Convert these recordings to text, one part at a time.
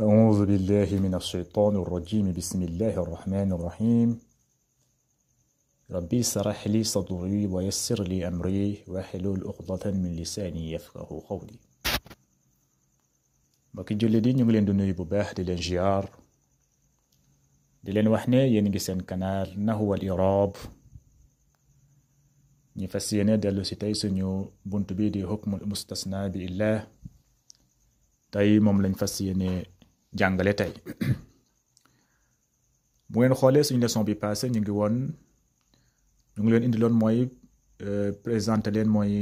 أعوذ بالله من الشيطان الرجيم بسم الله الرحمن الرحيم ربي اشرح لي صدري ويسر لي أمري واحلل عقدة من لساني يفقه قولي mbokki jullit yi ñu ngi leen di nuyu bu baax di leen ziar di leen wax ne yéen ngi seen canal Nahwu al I'rab ñu fas yéene dellu si tey suñu bunt bi di hukmul mustasna bi illah tey moom lañ fas yéene jàngale tey bu ngeen xoolee suñu leçon bi passé ñu ngi leen indiloon mooy présenté leen mooy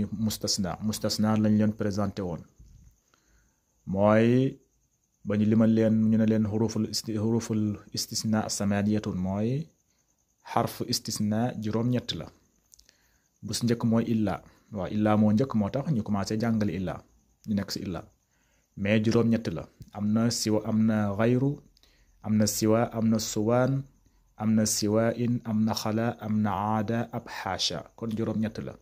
mustasna lañ leen présenté woon mooy ba ñu limal leen ñu ne leen xuruful istisna samaniyatun mooy xarfu istisna juróom-ñett la bu si njëkk mooy illa waaw illa moo njëkk moo tax ñu commencé jàngale illa ñu nekk si illa mais juróom-ñett la am na siwa am na xayru am na siwa am na suwaan am na siwa in am na xala am na aada ab xaasha kon juróom-ñett la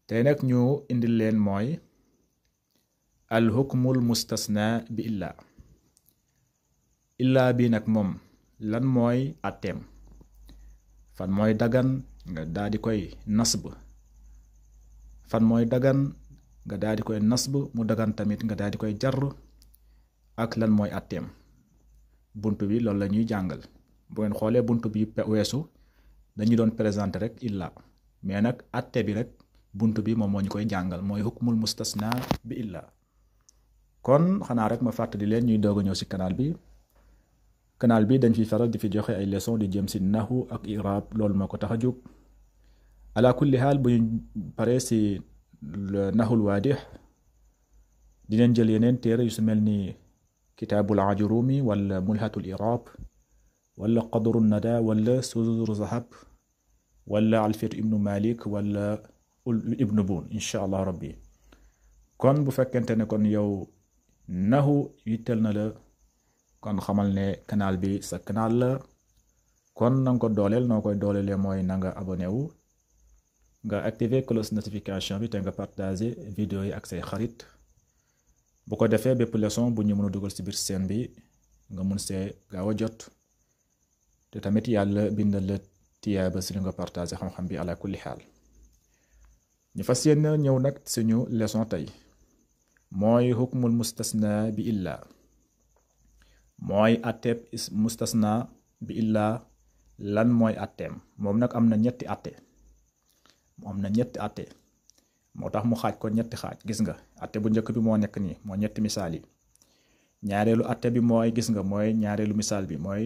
tey nag ñu indil leen mooy al hukmul mustasna bi illa bi nag moom lan mooy atteem fan mooy dagan nga daal di koy nasb fan mooy dagan nga daal di koy nasb mu dagan tamit nga daal di koy jar ak lan mooy atteem bunt bi loolu la ñuy jàngal bu ngeen xoolee bunt bi weesu dañu doon présenté rek illa mais nag atte bi rek bunt bi moom moo ñu koy jàngal mooy hukmul mustasna bi illa kon xanaa rek ma fàttali leen ñuy doog a ñëw si canal bi dañ fi faral di fi joxe ay leçon di jëm si nahwu ak i'rab loolu moo ko tax a jóg ala kulli xaal bu ñu paree si nahwul waadix dinañ jël yeneen téere yu su mel ni kitaabul ajurumi wala mulhatul i'rab wala qadru nada wala suzur zahab wala alfiyatu ibnu malik wala ibnu bun incha allah rabbi kon bu fekkente ne kon yow nahwu yittel na la kon xamal ne canal bi sa canal la kon na nga ko dooleel noo koy dooleele mooy na nga abonné wu nga activer cloche notification bi te nga partager vidéo yi ak say xarit bu ko defee bépp leçon bu ñu mën a dugal ci biir seen bi nga mun see gaaw a jot te tamit yàlla bindal la tiyaaba si li nga partager xam-xam bi ala kulli xaal ñu fas yéene ñëw nag suñu leçon tey mooy hukmul mustasna bi illa mooy atteeb mustasna bi illa lan mooy atteem moom nag am na ñetti atte moo tax mu xaaj ko ñetti xaaj gis nga atte bu njëkk bi moo nekk nii moo ñetti misaal yi ñaareelu atte bi mooy gis nga mooy ñaareelu misaal bi mooy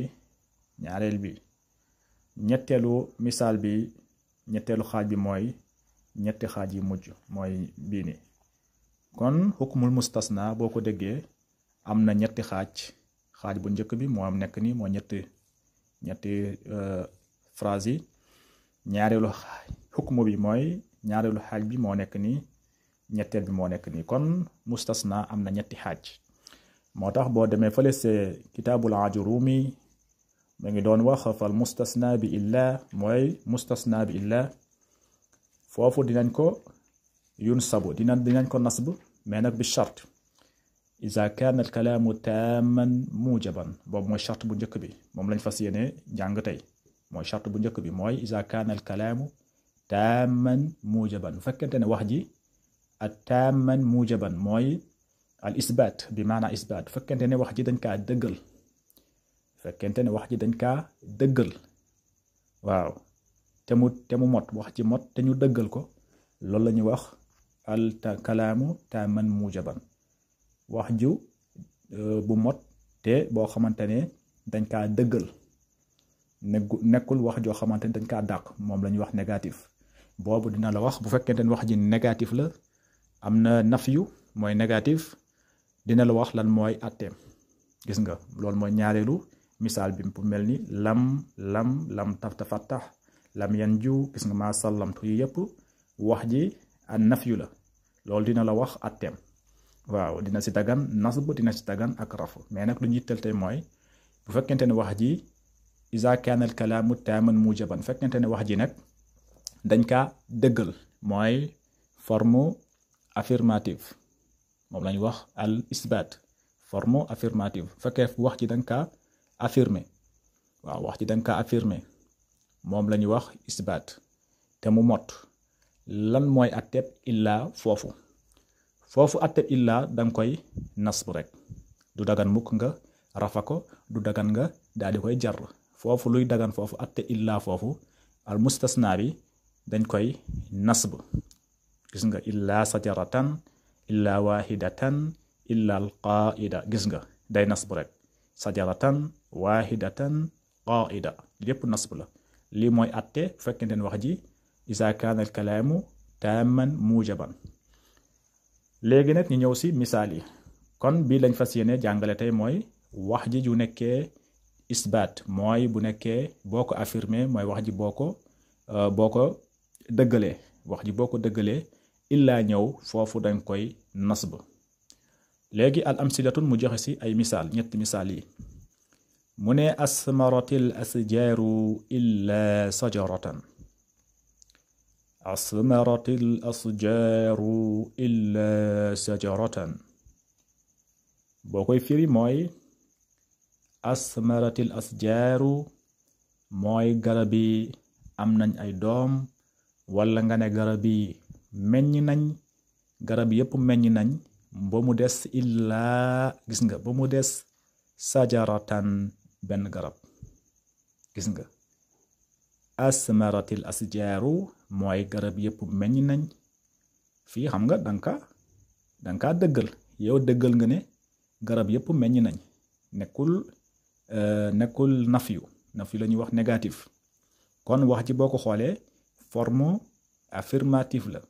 ñaareel bi ñetteelu misaal bi ñetteelu xaaj bi mooy ñetti xaaj yi mujj mooy bii ni kon hukmul mustasna boo ko déggee am na ñetti xaaj bu njëkk bi moo am nekk nii moo ñetti phrase yi ñaareelu hukmu bi mooy ñaareelu xaaj bi moo nekk nii ñetteel bi moo nekk nii kon mustasna am na ñetti xaaj moo tax boo demee fële see kitaabul ajurumi ma ngi doon wax fal mustasna bi illa mooy mustasna bi illa foofu dinañ ko yunsabu dinañ ko nasb mais nag bi chart iza kaana al kalaamu taaman mujaban boobu mooy chart bu njëkk bi moom lañ fas yéene jàng tey mooy chart bu njëkk bi mooy iza kaana al kalaamu taaman mujaban bu fekkente ne wax ji ak taaman mujaban mooy al isbaat bi maana isbaat bu fekkente ne wax ji dañ kaa dëggal waaw te mu mot wax ji mot te ñu dëggal ko loolu la ñuy wax al kalaamu taaman mujaban wax ju bu mot te boo xamante ne dañ kaa dëggal nekkul wax joo xamante ne dañ kaa dàq moom la ñuy wax négatif boobu dina la wax bu fekkente ne wax ji négatif la am na nafyu mooy négatif dina la wax lan mooy atteem gis nga loolu mooy ñaareelu misaal bi bu mel ni lam tafattax lam yanju gis nga maa sallamtu yi yëpp wax ji an nafyu la loolu dina la wax atteem waaw dina si dagan nasb dina si dagan ak rafu mais nag lu ñu yittal tey mooy bu fekkente ne wax ji iza kaana al kalaamu taaman mujaban fekkente ne wax ji nag dañ kaa dëggal mooy forme affirmative moom lañu wax al isbaat forme affirmative fekkee wax ci danga kaa affirmer waaw wax ci danga kaa affirmer moom la ñuy wax isbaat te mu mot lan mooy atteb illaa foofu atteb illaa danga koy nasb rek du dagan mukk nga rafa ko du dagan nga daal di koy jar foofu luy dagan foofu atte illaa foofu al mustasna bi dañ koy nasb gis nga illaa sajaratan illaa wahidatan illaa al qaida gis nga day nasb rek sajaratan wahidatan qaida lépp nasb la lii mooy atte bu fekkente ne wax ji isa kaana al kalaamu tamman mujaban léegi nag ñu ñëw si misaal yi kon bii lañ fas yéene jàngale tey mooy wax ji ju nekkee isbaat mooy bu nekkee boo ko affirmé mooy wax ji boo ko dëggalee wax ji boo ko dëggalee illaa ñëw foofu dañ koy nasb léegi al amsilatun mu joxe si ay misaal ñetti misaal yi mu ne asmaratil asjaaru illa sajaratan asmaratil asjaaru illa sajaratan boo koy firi mooy asmaratil asjaaru mooy garab yi am nañ ay doom wala nga ne garab yi meññ nañ garab yépp meññ nañ ba mu des illaa gis nga ba mu des sajaratan benn garab gis nga asmaratil asjaaru mooy garab yépp meññ nañ fii xam nga danga dëggal yow dëggal nga ne garab yépp meññ nañ nekkul nafyu la ñuy wax négatif kon wax ji boo ko xoolee forme affirmative la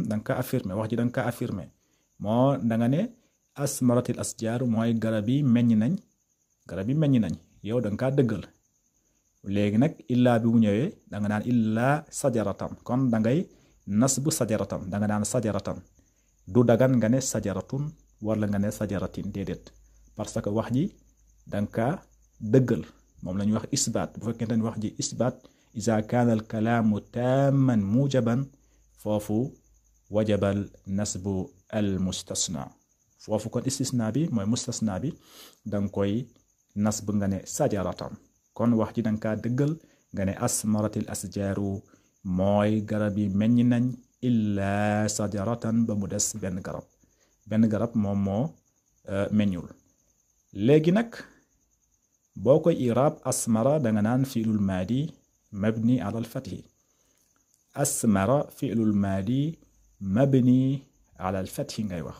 danga ka affirmer wax ji danga ka affirmer moo danga ne asmaratil asjaaru mooy garab yi meññ nañ yow danga kaa dëggal léegi nag illaa bi mu ñëwee danga naan illaa sajaratan kon dangay nasbu sajaratan danga naan sajaratan du dagan nga ne sajaratun wala nga ne sajaratin déedéet parce que wax ji danga kaa dëggal moom la ñuy wax isbaat bu fekkente ne wax ji isbaat iza kaana al kalaamu tamman mujaban foofu wajabal nasbu al mustasna foofu kon istisna bi mooy mustasna bi danga koy nasb nga ne sajaratan kon wax ji danga kaa dëggal nga ne asmaratil asjaaru mooy garab yi meññ nañ illa sajaratan ba mu des benn garab moom moo meññul léegi nag boo koy iraab asmara danga naan fi'lul maadi mabni ala al fathi asmara fi'lul maadi mabni ala al fathi ngay wax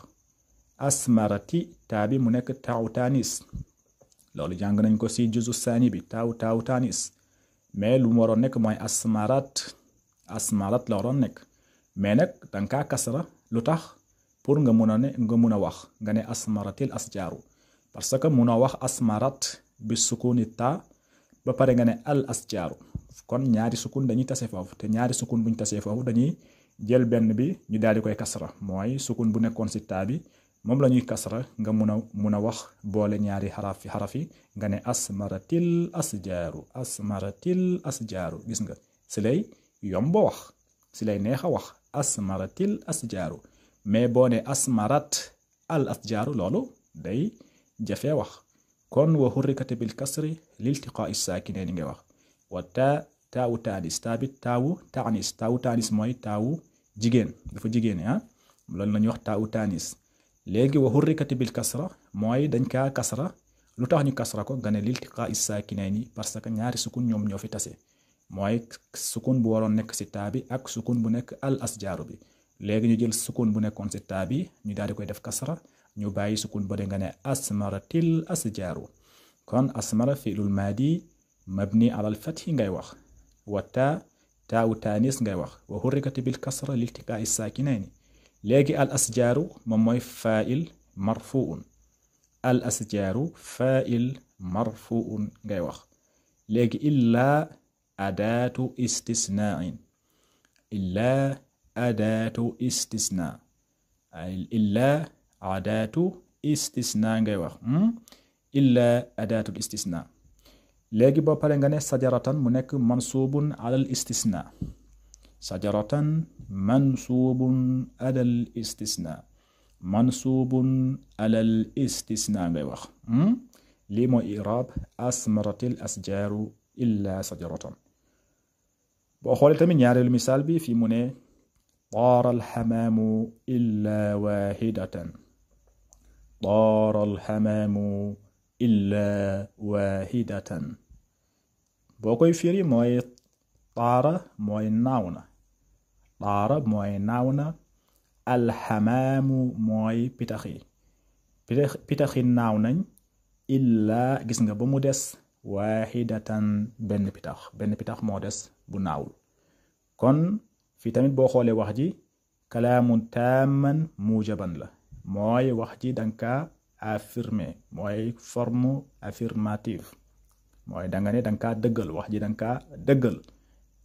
asmarati taa bi mu nekk taaw taanis loolu jàng nañ ko si juzu saani bi taaw taanis mais lu mu waroon nekk mooy asmarat la waroon nekk mais nag danga kaa kasra lu tax pour nga mun a wax nga ne asmaratil asjaaru parce que munoo wax asmarat bi sukuni ta ba pare nga ne al asjaaru kon ñaari sukun dañuy tase foofu te ñaari sukun buñ tasee foofu dañuy jël benn bi ñu daal di koy kasra mooy sukun bu nekkoon si taa bi moom la ñuy kasra nga mun a wax boole ñaari xaraf yi nga ne asmaratil asjaaru gis nga si lay yomb wax si lay neex a wax asmaratil asjaaru mais boo ne asmarat al asjaaru loolu day jafee wax kon wa hurrikati bil kasri liltiqaa'i saakinayni ngay wax wa taawu taanis taa bi taawu taanis mooy taawu jigéen dafa jigéen loolu la ñuy wax taawu taanis léegi wa hurrikati bil kasra mooy dañ kaa kasra lu tax ñu kasra ko nga ne liltiqaa'i saakinayni parce que ñaari sukun ñoom ñoo fi tase mooy sukun bu waroon nekk si taa bi ak sukun bu nekk al asjaaru bi léegi ñu jël sukun bu nekkoon si taa bi ñu daal di koy def kasra ñu bàyyi sukun ba de nga ne asmaratil asjaaru kon asmara fi'lul maadi mabni alal fathi ngay wax wa taawu taanis ngay wax wa hurrikati bil kasra liltiqaa'i saakinayni léegi al asjaaru moom mooy fa'il marfuun al asjaaru fa'il marfuun ngay wax léegi illaa adaatu istisnaa'in illaa adaatu istisnaa illaa adaatu istisnaa ngay wax illaa adaatul istisnaa léegi boo pare nga ne sajaratan mu nekk mansuubun alal istisnaa sajaratan mansuubun alal istisnaa mansuubun alal istisna ngay wax lii mooy iraab asmaratil asjaaru illa sajaratan. boo xoolee tamit ñaareelu misaal bi fii mu ne taara alxamaamu illa waahidatan taara alxamaamu illa waahidatan. boo koy firi mooy taara mooy naaw na taara mooy naaw na alxamaamu mooy pitaxi naaw nañ illaa gis nga ba mu des waahidatan benn pitax moo des bu naawul. kon fii tamit boo xoolee wax ji kalaamun taaman mujaban la mooy wax ji danga affirmé mooy forme affirmative mooy danga ne danga kaa dëggal wax ji danga kaa dëggal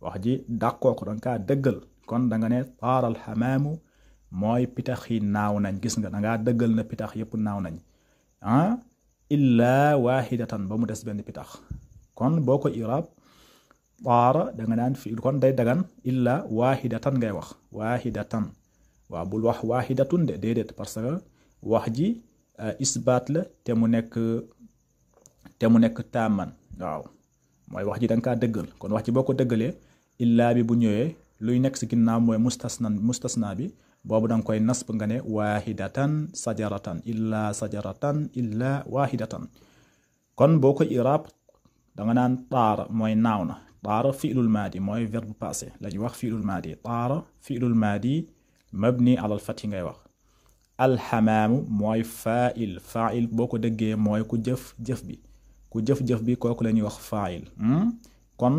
wax ji dàqoo ko danga kaa dëggal. kon danga ne taaral xamaamu mooy pitax yi naaw nañ gis nga dangaa dëggal na pitax yépp naaw nañ illaa waahidatan ba mu des benn pitax. kon boo ko iraab taara danga naan fi kon day dagan illaa waahidatan ngay wax waahidatan. waaw bul wax waahidatun de déedéet parce que wax ji isbaat la te mu nekk taaman. waaw mooy wax ji danga kaa dëggal kon wax ji boo ko dëggalee illaa bi bu ñëwee luy nekk si ginnaaw mooy mustasna bi boobu danga koy nasb nga ne waahidatan sajaratan illaa waahidatan. kon boo ko iraab danga naan taara mooy naaw na taara fi'lul maadi mooy verbe passé la ñuy wax fi'lul maadi taara fi'lul maadi mabni alal fathi ngay wax. alxamaamu mooy fa'il boo ko dëggee mooy ku jëf bi kooku la ñuy wax fa'il. kon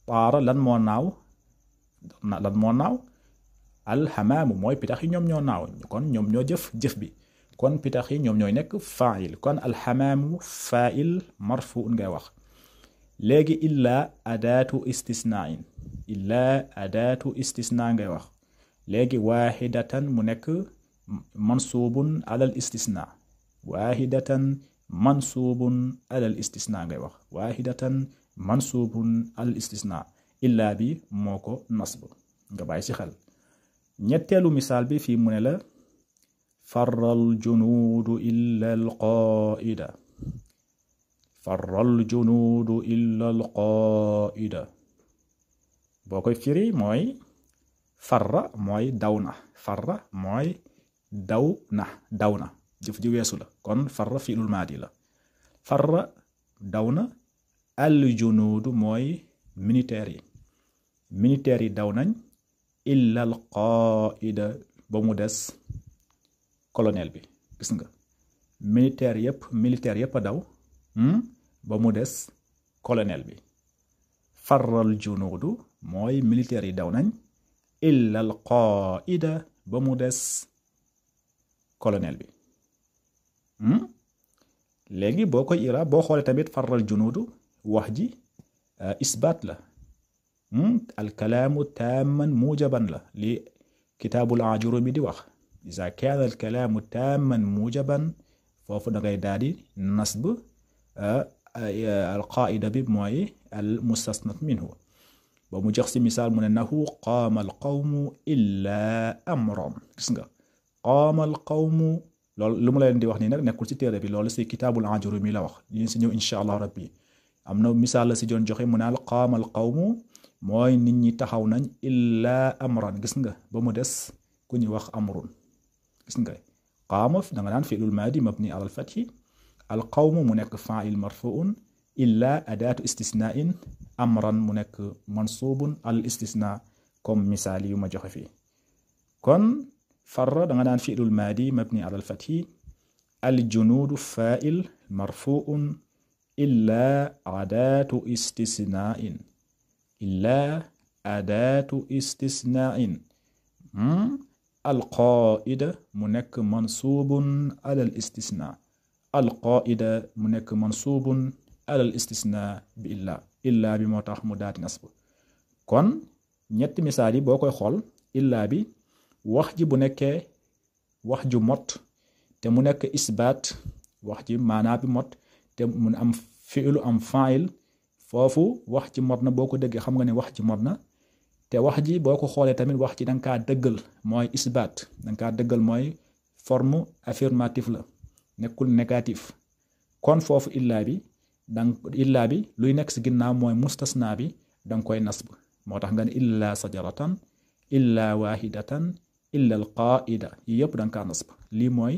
taara lan moo naaw alxamaamu mooy pitax yi ñoom ñoo naaw kon ñoom ñoo jëf bi kon pitax yi ñoom ñooy nekk fa'il. kon alxamaamu fa'il marfuun ngay wax. léegi illaa adaatu istisna ngay wax. léegi waahidatan mu nekk mansuubun alal istisna waahidatan mansuubun alal istisna ngay wax waahidatan mansuubun alal istisna illaa bi moo ko nasb nga bàyyi ci xel. ñetteelu misaal bi fii mu ne la farral junuudu illa alqaa'ida boo koy firi mooy farra mooy daw na jëf ji weesu la kon farra fi'lul maadi la. farra daw na al junuudu mooy militaire yi daw nañ illa al qaida ba mu des colonel bi gis nga militaire yépp a daw ba mu des colonel bi. farral junuudu mooy militaire yi daw nañ illa al qaida ba mu des colonel bi. léegi boo koy iraab boo xoolee tamit farral junuudu wax ji isbaat la alkalaamu taaman mujaban la li kitaabul ajurumi di wax iza kaana alkalaamu taaman mujaban foofu da ngay daal di nasb alqaida bi mooy al mustasnat minhu ba mu jox si misaal mu ne nahu qaama alqawmu illaa amran gis nga qaama alqawmu loolu lu mu leen di wax nii nag nekkul ci téere bi loolu si kitaabul ajurumi la wax ñu si ñëw insha allah rabbi am na misaal la si doon joxe mu naan qaama alqawmu mooy nit ñi taxaw nañ illaa amran gis nga ba mu des ku ñuy wax amrun gis nga qaama da nga naan fi'lul maadi mabni ala al-fathi alqawmu mu nekk fa'il marfu'un illaa adaatu istisna'in amran mu nekk mansubun al istisna comme misaal yu ma joxe fii. kon farra da nga naan fi'lul maadi mabni ala al-fathi al junuudu fa'il marfu'un illaa adaatu istisna'in alqaida mu nekk mansubun alal istisna mu nekk mansubun alal istisna bi illaa bi moo tax mu daati nasb. kon ñetti misaal yi boo koy xool illaa bi wax ji bu nekkee wax ju mot te mu nekk isbaat wax ji maanaa bi mot te mun am fi'lu am fa'il foofu wax ji mot na boo ko déggee xam nga ne wax ji mot na te wax ji boo ko xoolee tamit wax ji danga kaa dëggal mooy isbaat danga kaa dëggal mooy forme affirmative la nekkul négatif kon foofu illaa bi luy nekk si ginnaaw mooy mustasna bi danga koy nasb moo tax nga ne illa sajaratan illa wahidatan illa al qaida yi yëpp danga kaa nasb lii mooy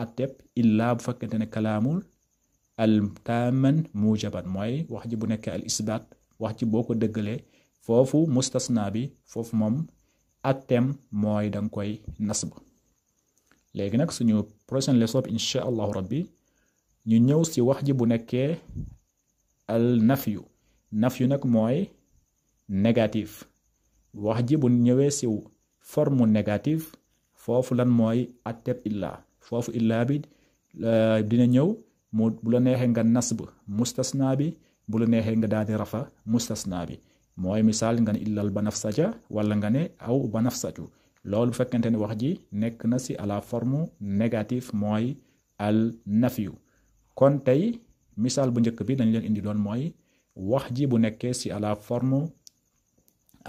atteb illaa bu fekkente ne kalaamul al taaman mujaban mooy wax ji bu nekkee al isbaat wax ji boo ko dëggalee foofu mustasna bi foofu moom attem mooy danga koy nasb léegi nag suñu prochaine leçon bi insha allahu rabbi ñu ñëw si wax ji bu nekkee al nafyu nag mooy négatif wax ji bu ñëwee si forme négative foofu lan mooy atteb illaa foofu illaa bi dina ñëw mu bu la neexee nga nasb mustasna bi bu la neexee nga daal di rafa mustasna bi mooy misaal nga ne illal banafsaja wala nga ne aw banafsaju loolu bu fekkente ne wax ji nekk na si à la forme négative mooy al nafyu kon tey misaal bu njëkk bi dañ leen indi doon mooy wax ji bu nekkee si à la forme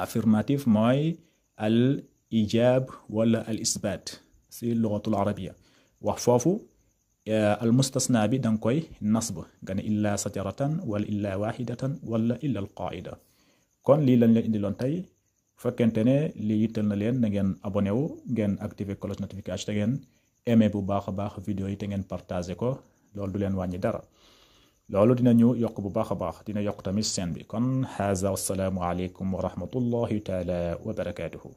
affirmative mooy al ijab wala al isbat si lugatul arabia wax foofu al mustasna bi danga koy nasb nga ne illa sajaratan wala illa wahidatan wala illa al qaida kon lii lañ leen indi loon tey fekkente ne lii yittal na leen na ngeen abonné wu ngeen activer cloche notification te ngeen aimé bu baax a baax vidéo yi te ngeen partagé ko loolu du leen wàññi dara loolu dinañu yokk bu baax a baax dina yokk tamit seen bi kon haza wassalaamu aleykum wa rahmatullahi taala wa barakatuhu